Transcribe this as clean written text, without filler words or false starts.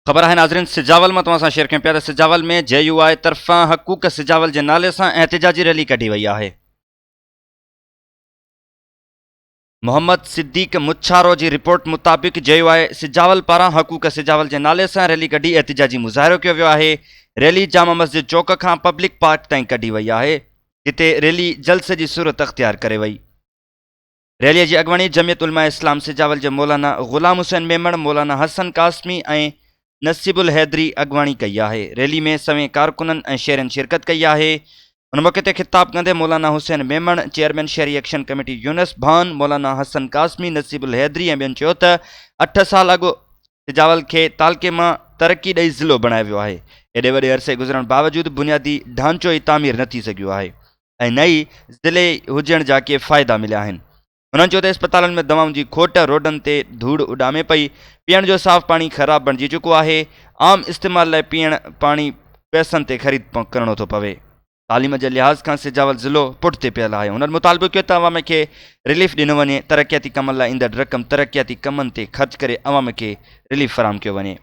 خبر آهي ناظرين سجاول مان توهان سان شيئر ڪيون پيا ته سجاول ۾ جي يو آء طرفان حقوق سجاول جي نالي سان احتجاجي ريلي ڪڍي وئي آهي. محمد صديق مڇارو جي رپورٽ مطابق جي يو آء سجاول پاران حقوق سجاول جي نالي سان ريلي ڪڍي احتجاجي مظاهرو ڪيو ويو آهي. ريلي جامع مسجد چوڪ کان پبلڪ پارڪ تائين ڪڍي وئي آهي جتي ريلي جلسي جي صورت اختيار ڪري وئي. ريليء جي اڳواڻي جمعيت علماء اسلام سجاول جي مولانا غلام حسين ميمڻ، مولانا حسن قاسمي ۽ نصيب الحيدري اڳواڻي ڪئي آهي. ريلي ۾ سوين ڪارڪنن ۽ شهرين شرڪت ڪئي آهي. ان موقعي تي خطاب ڪندي مولانا حسين ميمڻ، چيئرمين شهري ايڪشن ڪميٽي يونس ڀان، مولانا حسن قاسمي، نصيب الحيدري ۽ ٻين چيو ته اٺ سال اڳ سجاول کي تعلقي مان ترقي ڏئي ضلعو بڻايو ويو آهي. ايڏي وڏي عرصي گذرڻ باوجود بنيادي ڍانچو ئي تعمير نه ٿي سگهيو آهي. ۽ نه ئي ضلعي هجڻ جا ڪي فائدا مليا آهن. هنن چيو ته اسپتالن ۾ دوائن جي کوٽ، روڊن تي ڌوڙ اڏامي پئي، پيئڻ جو صاف پاڻي خراب بڻجي چڪو آهي، عام استعمال لاء پيئڻ پاڻي پئسن تي خريد ڪرڻو ٿو پوي. تعليم جي لحاظ کان سجاول ضلعو پٺتي پيل آهي. هنن مطالبو ڪيو ته عوام کي رليف ڏنو وڃي، ترقياتي ڪمن لاء ايندڙ رقم ترقياتي ڪمن تي خرچ ڪري عوام کي رليف فراهم ڪيو وڃي.